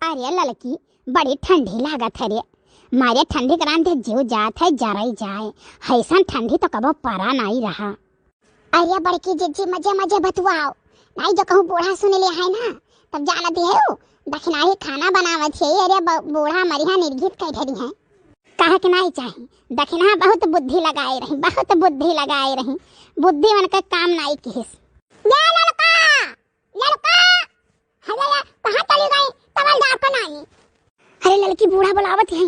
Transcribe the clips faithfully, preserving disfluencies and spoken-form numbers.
अरे ललकी, बड़ी ठंडी लागत है रे। मारे ठंडी के रांधे जीव जात है, जराई जाए। हैसन ठंडी तो कबो परा नाई रहा। अरे बड़की जिज्जी, मजे मजे बतुआओ। नाई जो कहूँ बूढ़ा सुन ले है ना, तब जान दिहे हो, दखिनहा खाना बनावत है। अरे ब-, बूढ़ा मरिहा निर्घित कह धरी है। कहा के नाई चाही, दखिनहा बहुत बुद्धि लगाए रही, बहुत बुद्धि लगाए रही। बुद्धि उनके काम नाई किहिस। ये ललका, ललका, अरे यार, कहाँ चली गई? तवल डार का नाई। अरे ललकी, बूढ़ा बुलावत है।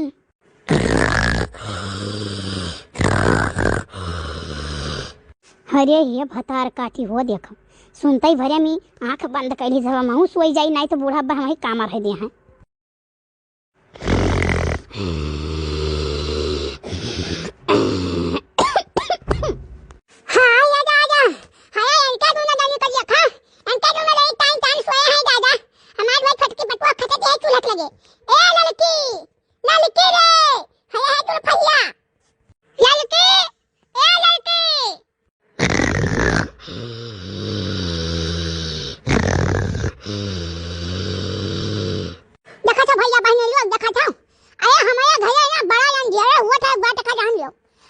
अरे ये भतार काटी हो देखो, सुनते ही भरे में आँख बंद कैली जब महू सोई जाई, नाई तो बूढ़ा बा वही कामा रह दे हैं। हाँ, ये जा, जा। हाँ, इनका दूनो जनी करिया खा। इनका दूनो जनी टाइम टाइम सोए हैं, जा, जा। हमार भाई खटकी बटुआ खटक है चूल्हा लगे। ए ललकी, ललकी रे। हाँ, ये दूनो फैया। ललकी, ए ललकी। देखा था भैया बहनी लोग, देखा था। अरे हमारे घर है ना बड़ा अंधेरा हुआ था, एक बात का जान लो।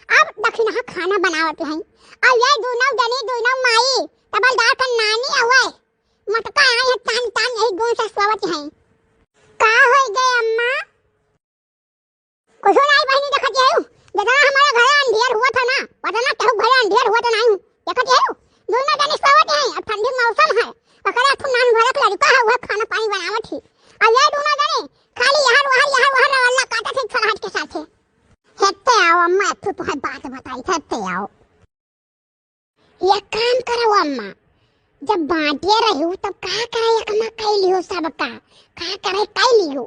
अब दखिनहा खाना बनावत हैं। अब ये दूनो जनी, दूनो माई, तबलदार का नानी हुए। मोटका आए है तान तान यही गुण से सोवत हैं। का होई गए अम्मा? कुछ नाई बहनी देखत है, जितना हमारे घर अंधेर हुआ था ना, उतना केहू घर अंधेर हुआ था नाई। देखत है, दूनो जनी सोवत हैं, अब ठंडी मौसम है। ओकरे एक ठो नान भरक लड़का है, वह खाना पानी बनावत ही। अब ये दूनो जनी खाली यहाँ वहाँ, यहाँ वहाँ रवल्ला काटत है छोलहट के साथे। हेत्ते आओ अम्मा, एक ठो तुम्हें बात बताई, हेत्ते आओ। एक काम करो अम्मा, जब बांटिए रही तब का करे एक मा कई लियो सबका, का करे कई लियो।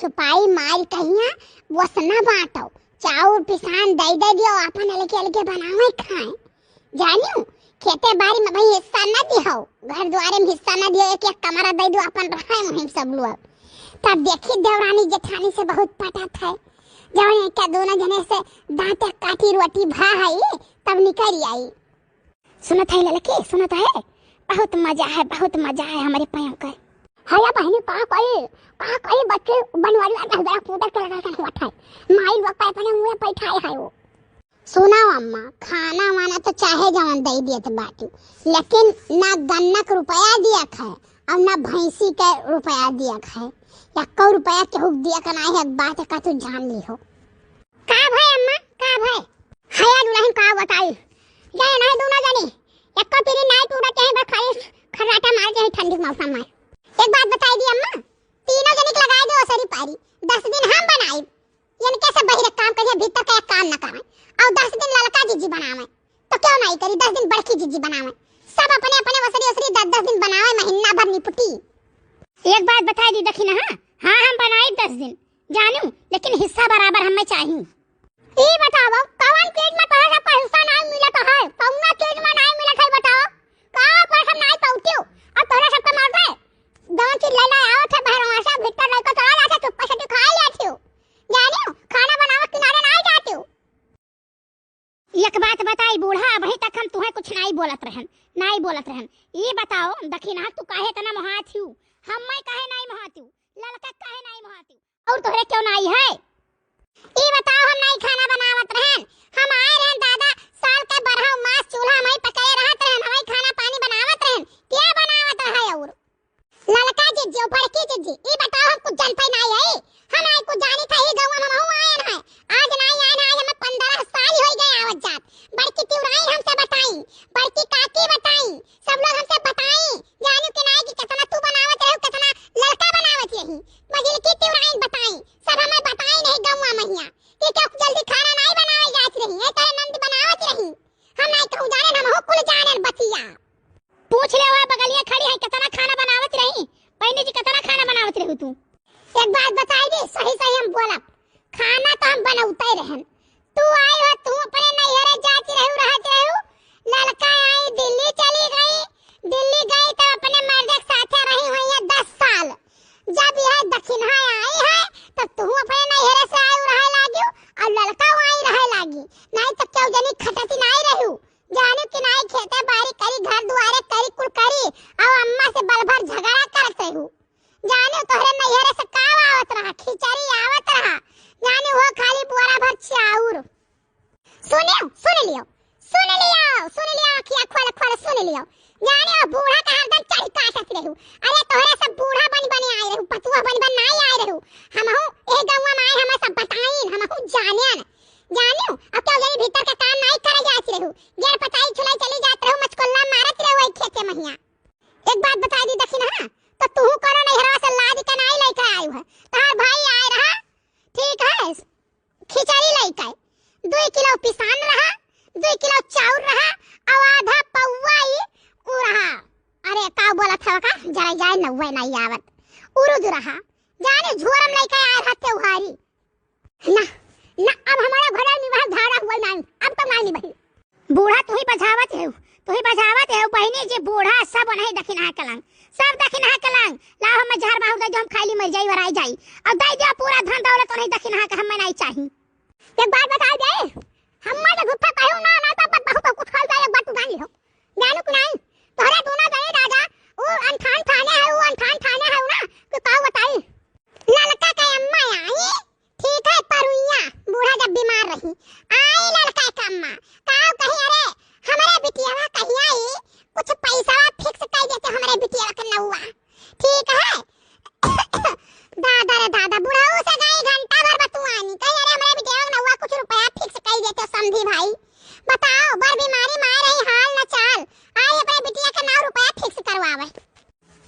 चुपाई मार कहिया वसना बांटो, चाउर पिसान दे दे दियो, अपन अलगे अलगे बनावे खाए। जानियो, खेते बारी में भाई हिस्सा न दिहो, घर द्वारे में हिस्सा न दिहो, एक एक कमरा दे दो, अपन रहे वहीं सब लोग। तब देखी देवरानी जेठानी से बहुत पटत है, जब इनका दूनो जने से दांत काटी रोटी भा है, तब निकल आई। सुनत है ललकी, सुनत है, बहुत मजा है, बहुत मजा है हमारे पयंकर। हया बहनी का कही, का कही बच्चे बनवारी वाला हमारा पूरा चल रहा है, हुआ था। माई लोग का अपने मुंह पे बैठाए है वो। सुनाओ अम्मा, खाना वाना तो चाहे जवन दे दिए तो बाटी, लेकिन ना गन्ना के रुपया दिया है और ना भैंसी के रुपया दिया है। या कौ रुपया केहू दिया का ना है, एक बात का तू जान ली हो। का भय अम्मा, का भय? हया दुल्हन का बताई, जाए नहीं दूनो जनी, एको पीरी नाई टूटा चाहे बस खाली खर्राटा मार जाए ठंडी के मौसम में। एक बात बताई दी अम्मा, तीनों जनी के लगाई दो ओसरी पारी, दस दिन हम बनाई, इनके से बहिरे काम करिए, भीतर का एक काम न करे, और दस दिन ललका जीजी बनावे, तो क्यों नहीं करी, दस दिन बड़की जीजी बनावे, सब अपने अपने ओसरी ओसरी दस दस दिन बनावे, महीना भर निपटी। एक बात बताई दी दखिनहा, हाँ, हाँ, हम बनाई दस दिन, जानू, लेकिन हिस्सा बराबर हमें चाही। ई बताओ, कौन चीज में तोहरा सबका हिस्सा नाई मिलत है? कौना चीज में नाई मिलत है, बताओ? का पैसा नाई पहुँचियो? और तोहरा सबके मर्दे जौन चीज लेना आवत है बहरवा से, भीतर लइका चला जाते, चुप्पे से खा लेती हो। जानियो, खाना बनावे किनारे नाई जाती हो। एक बात बताई बूढ़ा, अबहीं तक हम तुहें कुछ नाई बोलत रहन, नाई बोलत रहन। ई बताओ, दखिनहा तू काहे इतना मोहात हिउ? हम्मे काहे नाई मोहात हिउ? ललका काहे नाई मोहात हिउ? और तोहरे क्यों नाई है? ई बताओ, हम नाई खाना बनावत रहन, हम आए रहन दादा, साल के बारह मास चूल्हा हम ही पकाए रहत रहन, हम ही खाना पानी बनावत रहन, क्या बनावत रहे और? ललका जिज्जी, बड़की जिज्जी, ई बताओ, हम कुछ जानते नाई है, हम नाई कुछ जानी था, ही गौवा में हमहू आयन है, आज नाई आयन, आज हमें पन्द्रह साल हो गए आवत जात, बड़की तिवराइन हमसे बताई, बड़की काकी बताई, सब लोग हमसे बताई, जानू कि नाई कि कितना तू बनावत रहे, कितना ललका बनावत यही, मझिलकी तिवराइन बताई, सब हमें बताई नहीं गौवा महिया कि क्या जल्दी खाना नाई बनावे जात रही, ये तेरे नंद बनावत रही, हम नाई कहूँ जाने, हम हो कुल जाने बतिया। पूछ ले, वह बगलिया खड़ी है, कितना खाना बनावत रही, बहनी जी कितना खाना बनावत रही तू? एक बात बताई दी, सही सही हम बोलब, खाना तो हम बनौते रहन, तू आई हो, तू अपने नैहरे जात रहू, रहत रहू, ललका आई दिल्ली चली गई, दिल्ली गई तो अपने मर्द के साथे रही हुई है दस साल। जब यह दखिनहा आई है, तब तू अपने नैहरे से आई रहे लागी और ललका आई रहे लागी, नहीं तो क्यों जनी खटती नहीं रहू, जाने कि नहीं खेते बारी करी, घर दुआरे करी, कुल करी, और अम्मा से बल भर झगड़ा करत रहू। जाने तोहरे नैहरे से का खिचड़ी आवत रहा, जाने हो खाली बोरा भर चाउर। सुनियो, सुन लियो, सुन लियो, सुन लियो, अखिया खोल खोल सुन लियो। जाने हो बूढ़ा का हरदम चढ़ काटत रहू। अरे तोहरे सब बूढ़ा बन बने आए रहू, पतुआ बन बन नाई आए रहू। हमहू एह गौवा में आए, हमें सब बताइन, हमहू जानेन। जानियो, अब क्या जानी भीतर का काम नाई करे जात रहू। गेर पताई छुलाई चली जात रहू, मचकोल्ला मारत रहू वही खेते महिया। एक बात बताई दी दखिनहा, तो तू करो नैहरवा से लाद के नाई लेके आयु है। तहार भाई आए रहा, ठीक है, खिचड़ी लेके, दुई किलो पिसान रहा, दुई किलो चाउर रहा, और आधा पौवा ई उ रहा। अरे का बोलत हवा का, जरा जाए नौवे नाई आवत, उरुद रहा, जाने झोरम लेके आए रहा त्योहारी। ना, ना, अब हमारा घरे निभाव धारा हुआ नाई, अब तो नाई निभाई। बूढ़ा तू ही बझावत है, तू ही बझावत है बहिनी जी, बूढ़ा सब नहीं दखिनहा कलंग, सब दखिनहा कलंग। लाओ हम जहर माहुर दे जो हम खाइली मर जाई, वराई जाई। अब दे दिया पूरा धन दौलत नहीं दखिनहा के हमें नहीं चाही। एक बात बताई दे, हमें तो झूठा कहू ना, ना तो बहुत कुछ खाई जाए, एक बात तू जान लिहो। जानू कि नाई, तोहरे दोनों जने राजा, उ अनठान ठाने है, उ अनठान ठाने है ना, तो का बताई? ललका के अम्मा आई, ठीक है, परुइया, बूढ़ा जब बीमार रही, आई ललका के अम्मा, का कही, अरे, हमरे बिटियावा कहिया ई कुछ पैसा fix कर देते हमरे बिटियावा के नौवा, ठीक है? दादा रे दादा, बुढ़ऊ से गई घंटा भर बतुआनी, कही, अरे, हमरे बिटियावा के नौवा कुछ रुपया fix कर देते समधी भाई। बताओ, बड़ बीमारी मार रही, हाल न चाल, आई अपने बिटिया के नौ रुपया fix करवावे।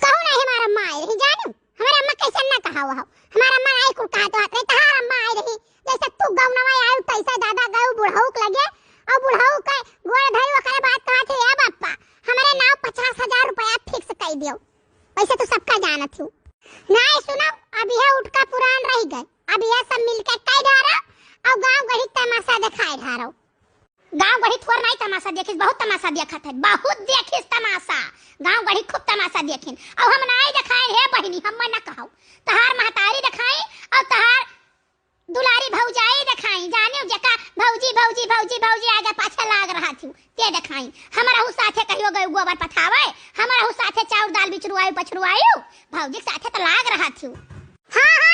कहू ना हमार अम्मा आई रही, जानू, हमार अम्मा कैसे ना कहा हुआ हो, हमार अम्मा आई कुल कहा तो हाथ नहीं, तहार अम्मा आई रही, जैसे तू गौनवा आयु तैसे दादा गयू बुढ़ऊ के लगे, और बुढ़ऊ के गोड़ धरी ओकरे बात कहा थे, "ए बापा, हमरे नाव पचास हजार रुपया fix कर दियो।" वैसे तो सबका जानत हूँ। नहीं सुनो, अब यह उठका पुरान रह गए, अब यह सब मिलके कह ढारो और गांव गढ़ी तमाशा दिखाए ढारो। गांव गढ़ी थोर नाई तमाशा देखिस, बहुत तमाशा देखत है, बहुत देखिस तमाशा। गांव गढ़ी खूब तमाशा देखिन। अब हम नाई देखाए हे बहिनी, हम ना कहौ। तहार महतारी देखाई और तहार दुलारी भौजाई देखाई। जानियो जेका भौजी, भौजी, भौजी, भौजी आगे पाछे लाग रहा थी, ते देखाई। हमरा हु साथे कहियो गयो गोबर पथावे, हमरा हु साथे चाउर दाल बिचरुआयु पछरुआयु, भौजी के साथे तो लाग रहा थी। हाँ, हाँ,